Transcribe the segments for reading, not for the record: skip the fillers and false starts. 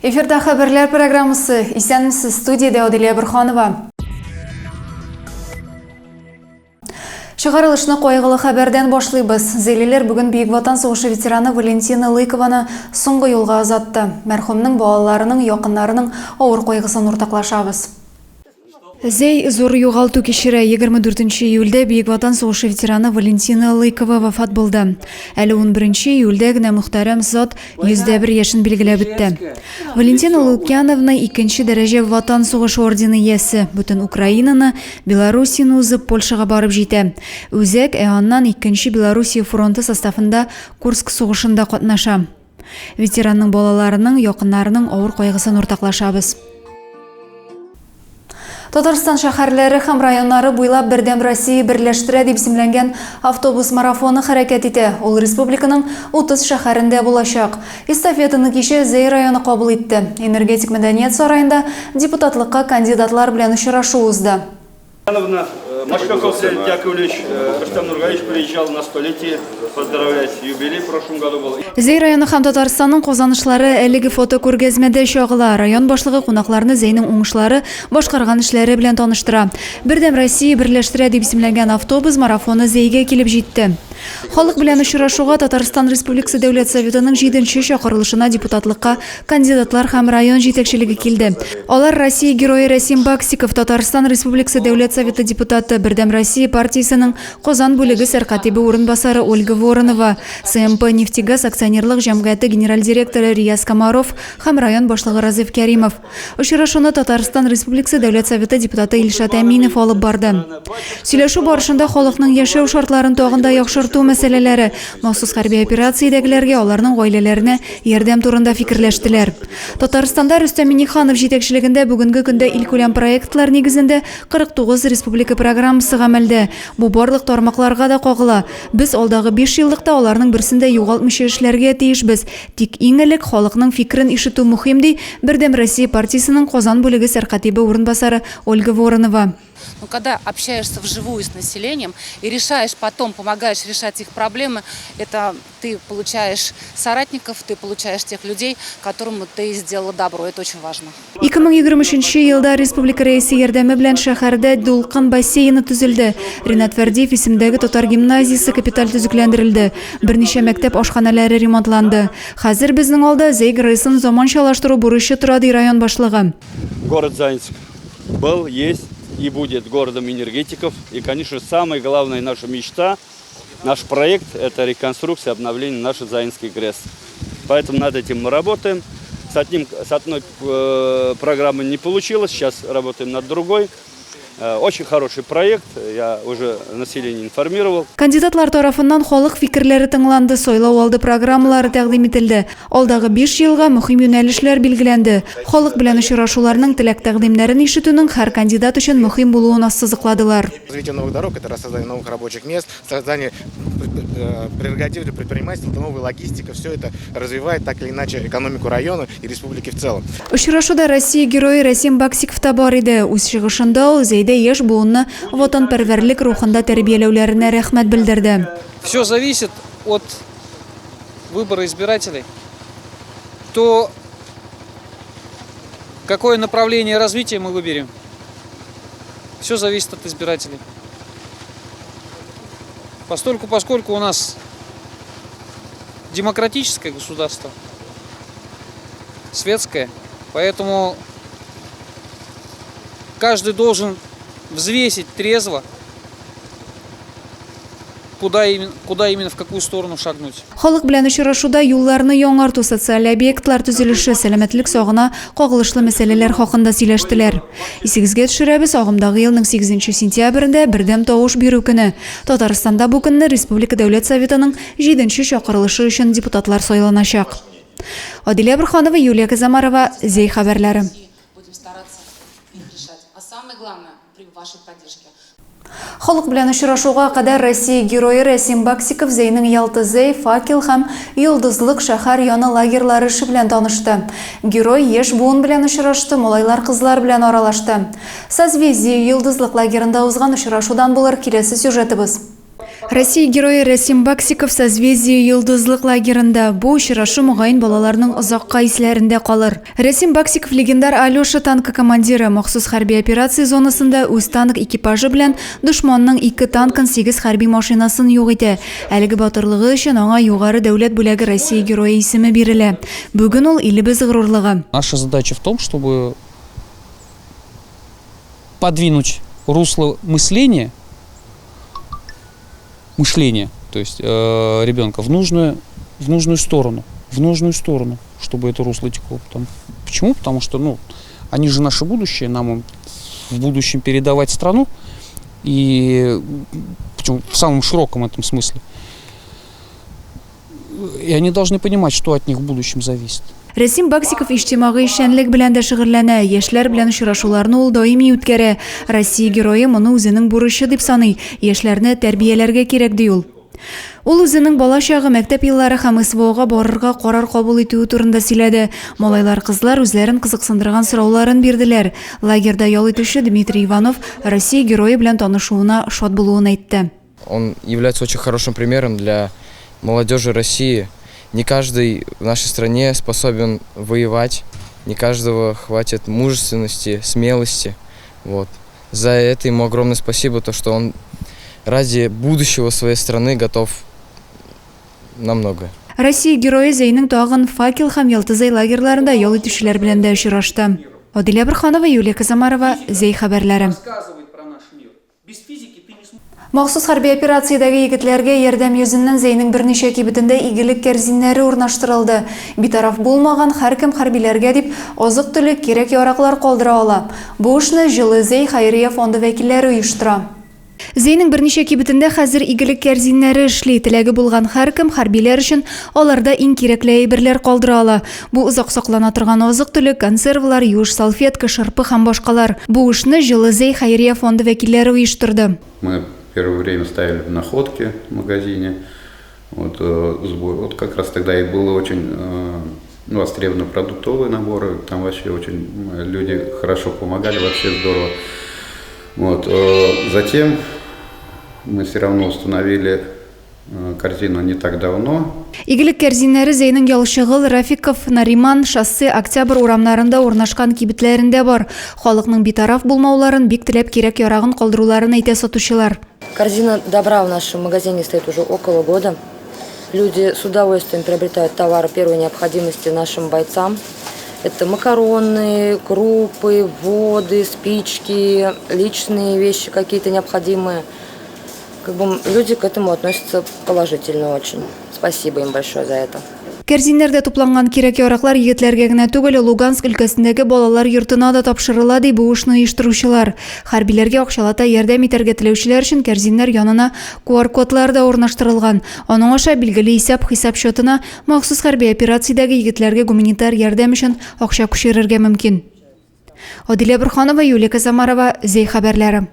Эфирда хәбәрләр программасы. Исәнмесез, студиядә Аделя Борханова. Чыгарылышны кайгылы хәбәрдән башлыйбыз. Зәйлеләр бүген Бөек Ватан сугышы ветераны Валентина Лыкованы соңгы юлга озатты. Мәрхүмнең балаларының, якыннарының авыр кайгысын уртаклашабыз. Зәй зур югалту кичерә. 24 июльдә Бөек Ватан сугышы ветераны Валентина Лыкова вафат булды. Әле 11 июльдә генә мөхтәрәм зат 101 яшен билгеләп үтте. Валентина Лукьяновна икенче дәрәҗә Ватан сугышы ордены иясе, бөтен Украинаны, Белоруссияне узып, Польшага барып җитә. Үзәк, ә аннан икенче Белоруссия фронты составында Курск сугышында катнаша. Ветеранның балаларының, якыннарының авыр кайгысын уртаклашабыз. Татарстан шәһәрләре һәм районнары буйлап Бердәм Россия берләштерә дип исемләнгән автобус марафоны хәрәкәт итә. Ул республиканың 30 шәһәрендә булачак. Эстафетаны кичә Зәй районы кабул итте. Энергетик мәдәният сараенда депутатлыкка кандидатлар белән очрашу узды. Ивановна, Мощняков Леонид Яковлевич, Рустам Нургалиевич приезжал на столетие поздравлять юбилей в прошлом году был. Зәй районы һәм Татарстанның казанышлары әлеге фотокүргәзмәдә чагыла. Район башлыгы кунакларны Зәйнең уңышлары, башкарган эшләре белән таныштыра. Бердәм Россия берләштерә дип исемләнгән автобус марафоны Зәйгә килеп җитте. Халык белән очрашуга Татарстан Республикасы Дәүләт Советының җиденче чакырылышына депутатлыкка кандидатлар һәм район җитәкчелеге килде. Алар Россия Герое Рәсим Баксиков, Татарстан Республикасы Дәүләт Советы депутаты, Бердәм Россия партиясенең Казан бүлеге сәркатибе урынбасары Ольга Воронова, СМП Нефтегаз акционерлык җәмгыяте генераль директоры Рияз Комаров һәм район башлыгы Разыйф Кәримов. Очрашуны Татарстан Республикасы Дәүләт Советы депутаты Илшат Әминов алып барды. Сөйләшү барышында халыкның яшәү шартларын тагын да яхшырту мәсьәләләре, махсус хәрби операциядәгеләргә, аларның гаиләләренә ярдәм турында фикерләштеләр. Татарстанда Рөстәм Миңнеханов җитәкчелегендә бүгенге көндә илкүләм проектлар нигезендә 49 республика программасы гамәлдә. Бу барлык тармакларга да кагыла. Без алдагы биш еллыкта аларның берсен дә югалтмыйча эшләргә тиешбез. Тик иң элек халыкның фикерен ишетү мөһим, ди Бердәм Россия партиясенең Казан бүлеге сәркатибе урынбасары Ольга Воронова. Но когда общаешься вживую с населением и решаешь потом, помогаешь решать их проблемы, это ты получаешь соратников, ты получаешь тех людей, которым ты сделала добро. Это очень важно. 2023 елда республика Рәисе ярдәме белән шәһәрдә Дулкын бассейны төзелде. Ринат Фәрдиев исемендәге татар гимназиясе капиталь төзекләндерелде. Берничә мәктәп ашханәләре ремонтланды. Хәзер безнең алда Зәй ГРЭСын заманчалаштыру бурычы тора, ди район башлыгы. Город Заинск был, есть и будет городом энергетиков. И, конечно, самая главная наша мечта, наш проект – это реконструкция, обновление нашей Заинской ГРЭС. Поэтому над этим мы работаем. С, одним, с одной э, программы не получилось, сейчас работаем над другой. Э, очень хороший проект, я уже население информировал. Кандидатлар тарафыннан халык фикерләре тыңланды, сайлау алды программалары тәкъдим ителде. Алдагы 5 елга мөһим юнәлешләр билгеләнде. Халык белән очрашуларның теләк-тәкъдимнәрен ишетүнең һәр кандидат өчен мөһим булуын ассызыкладылар. Развитие новых дорог – это создание новых рабочих мест, создание э, прерогатив для предпринимательства, новая логистика. Все это развивает так или иначе экономику района и республики в целом. Очрашуда Россия герое Рәсим Баксиков та бар иде. Үз чыгышында ул Зәйдә яшь буынны ватанпәрвәрлек рухында тәрбияләүләренә рәхмәт белдерде. Все зависит от выбора избирателей. То, какое направление развития мы выберем, все зависит от избирателей. Постольку, поскольку у нас демократическое государство, светское, поэтому каждый должен взвесить трезво, куда именно, куда именно, в какую сторону шагнуть. Халык белән очрашуда юлларны яңарту, социаль объектлар төзелеше, сәламәтлек сагына кагылышлы мәсьәләләр хакында сөйләштеләр. Исегезгә төшерәбез, агымдагы елның 8 сентябрендә бердәм тавыш бирү көне. Татарстанда бу көнне Республика Дәүләт Советының 7 чакырылышы өчен депутатлар сайланачак. Адилә Борханова, Юлия Казамарова, Зәй хәбәрләре. Халык белән очрашуга кадәр Россия Герое Рәсим Баксиков Зәйнең Ялты-Зәй, Факел һәм Йолдызлык шәһәр яны лагерьлары эше белән танышты. Герой яшь буын белән очрашты, малайлар-кызлар белән аралашты. Созвездие-Йолдызлык лагерында узган очрашудан булыр киләсе сюжетыбыз. Россия Герое Рәсим Баксиков Созвездие-Йолдызлык лагерында. Бу очрашу, мөгаен, балаларның озакка исләрендә калыр. Рәсим Баксиков легендар Алеша танкы командиры, махсус хәрби операция зонасында үз танк экипажы белән дошманның ике танкын, сигез хәрби машинасын юк итә. Әлеге батырлыгы өчен аңа югары дәүләт бүләге Россия Герое исеме бирелә. Бүген ул, илебез горурлыгы. Наша задача в том, чтобы подвинуть русло мышления, мышление, то есть э, ребенка в нужную, в нужную сторону, в нужную сторону, чтобы это русло текло. Потом. Почему? Потому что, ну, они же наше будущее, нам в будущем передавать страну, и причем в самом широком этом смысле. И они должны понимать, что от них в будущем зависит. Рәсим Баксиков иҗтимагый эшчәнлек белән дә шөгыльләнә. Яшьләр белән очрашуларны ул даими үткәрә. Россия Герое моны үзенең бурычы дип саный. Яшьләрне тәрбияләргә кирәк, ди ул. Ул үзенең бала чагы, мәктәп еллары һәм СВОга барырга карар кабул итүе турында сөйләде. Малайлар-кызлар үзләрен кызыксындырган сорауларын бирделәр. Лагерьда ял итүче Дмитрий Иванов Россия Герое белән танышуына шат булуын әйтте. Он является очень хорошим примером для молодежи России. Не каждый в нашей стране способен воевать, не каждого хватит мужественности, смелости. Вот. За это ему огромное спасибо, то, что он ради будущего своей страны готов на многое. Россия Герое Зәйнең тагын Факел һәм Ялтызай лагерьларында ял итүчеләр белән дә очрашты. Адилә Борһанова, Юлия Казамарова, Зәй хәбәрләре. Махсус хәрби операциядәге егетләргә ярдәм йөзеннән Зәйнең берничә кибетендә игелек кәрзиннәре урнаштырылды. Битараф булмаган һәркем хәрбиләргә дип азык-төлек, кирәк-яраклар калдыра ала. Бу эшне Җылы Зәй хәйрия фонды вәкилләре оештыра. Зәйнең берничә кибетендә хәзер игелек кәрзиннәре эшли. Теләге булган һәркем хәрбиләр өчен аларда иң кирәкле әйберләр калдыра ала. Бу озак саклана торган азык-төлек, консервлар, юеш салфетка, шырпы һәм башкалар. Бу эшне Җылы Зәй хәйрия фонды вәкилләре оештырды. Мы первое время ставили в находке в магазине. Вот, э, сбор. Вот как раз тогда и было очень э, ну, востребованы продуктовые наборы. Там вообще очень люди хорошо помогали, вообще здорово. Вот. Э, затем мы все равно установили Э, корзину не так давно. Игелек кәрзиннәре Зәйнең Ялчыгыл, Рафиков, Нариман, Шоссе, Октябрь урамнарында урнашкан кибетләрендә бар. Халыкның битараф булмауларын, бик теләп кирәк-ярагын калдыруларын әйтә сатучылар. Корзина добра в нашем магазине стоит уже около года. Люди с удовольствием приобретают товары первой необходимости нашим бойцам. Это макароны, крупы, воды, спички, личные вещи какие-то необходимые. Как бы люди к этому относятся положительно очень. Спасибо им большое за это. Кәрзиннәрдә тупланган кирәк-яраклар егетләргә генә түгел, Луганск өлкәсендәге балалар йортына да тапшырыла, ди бу эшне оештыручылар. Хәрбиләргә акчалата ярдәм итәргә теләүчеләр өчен кәрзиннәр янына QR-кодлар да урнаштырылган. Аның аша билгеле исәп-хисап счетына махсус хәрби операциядәге егетләргә гуманитар ярдәм өчен акча күчерергә мөмкин. Адилә Борһанова, Юлия Казамарова, Зәй хәбәрләре.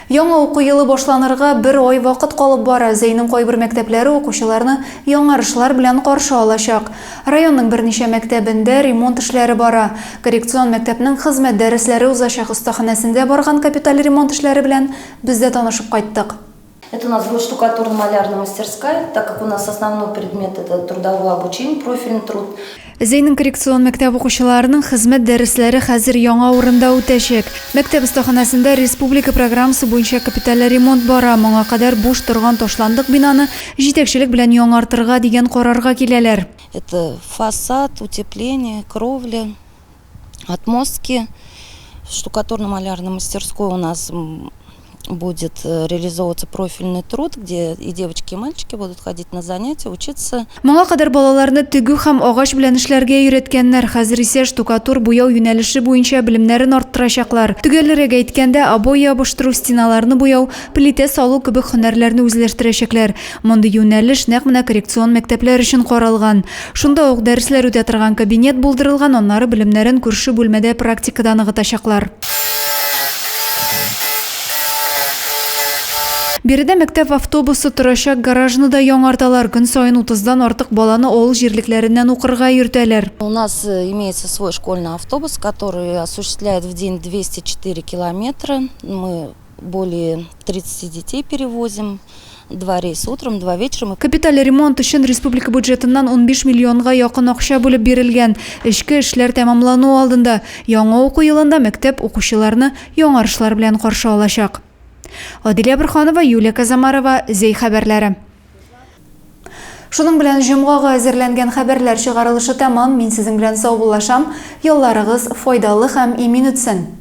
Яңа уку елы башланырга бер ай вакыт калып бара. Зәйнең кайбер мәктәпләре укучыларны яңарышлар белән каршы алачак. Районның берничә мәктәбендә ремонт эшләре бара. Коррекцион мәктәпнең хезмәт дәресләре узачак остаханәсендә барган капиталь ремонт эшләре белән без дә танышып кайттык. Это у нас будет штукатурно-малярная мастерская, так как у нас основной предмет это трудовое обучение, профильный труд. Зәйнең коррекцион мәктәп укучыларының хезмәт дәресләре хәзер яңа урында үтәчәк. Мәктәп остаханәсендә республика программасы буенча капиталь ремонт бара. Моңа кадәр буш торган ташландык бинаны җитәкчелек белән яңартырга дигән карарга киләләр. Это фасад, утепление, кровля, отмостки. В штукатурно-малярной мастерской у нас будет э, реализовываться профильный труд, где и девочки, и мальчики будут ходить на занятия, учиться. Моңа кадәр балаларны тегү һәм агач белән эшләргә өйрәткәннәр. Хәзер исә штукатур буяу юнәлеше буенча белемнәрен арттырачаклар. Төгәлрәк әйткәндә, обои ябыштыру, стеналарны буяу, плитә салу кебек һөнәрләрне үзләштерәчәкләр. Мондый юнәлеш нәкъ менә коррекцион мәктәпләр өчен каралган. Шунда ук дәресләр үтә торган кабинет булдырылган, аннары белемнәрен күрше бүлмәдә практикада ныгытачаклар. Биредә мәктәп автобусы торачак гаражны да яңарталар. Көн саен утыздан артык баланы авыл җирлекләреннән укырга йөртәләр. У нас э, имеется свой школьный автобус, который осуществляет в день 204 километра. Мы более 30 детей перевозим. Два рейса утром, два вечером. Капиталь ремонт өчен республика бюджетыннан 15 миллионга якын акча бүлеп бирелгән. Эчке эшләр тәмамлану алдында. Яңа уку елында мәктәп укучыларны яңарышлар белән каршы алачак. Адилә Борһанова, Юлия Казамарова, Зәй хәбәрләре. Шуның белән җомгага әзерләнгән хәбәрләр чыгарылышы тәмам. Мин сезнең белән саубуллашам. Ялларыгыз файдалы һәм имин үтсен!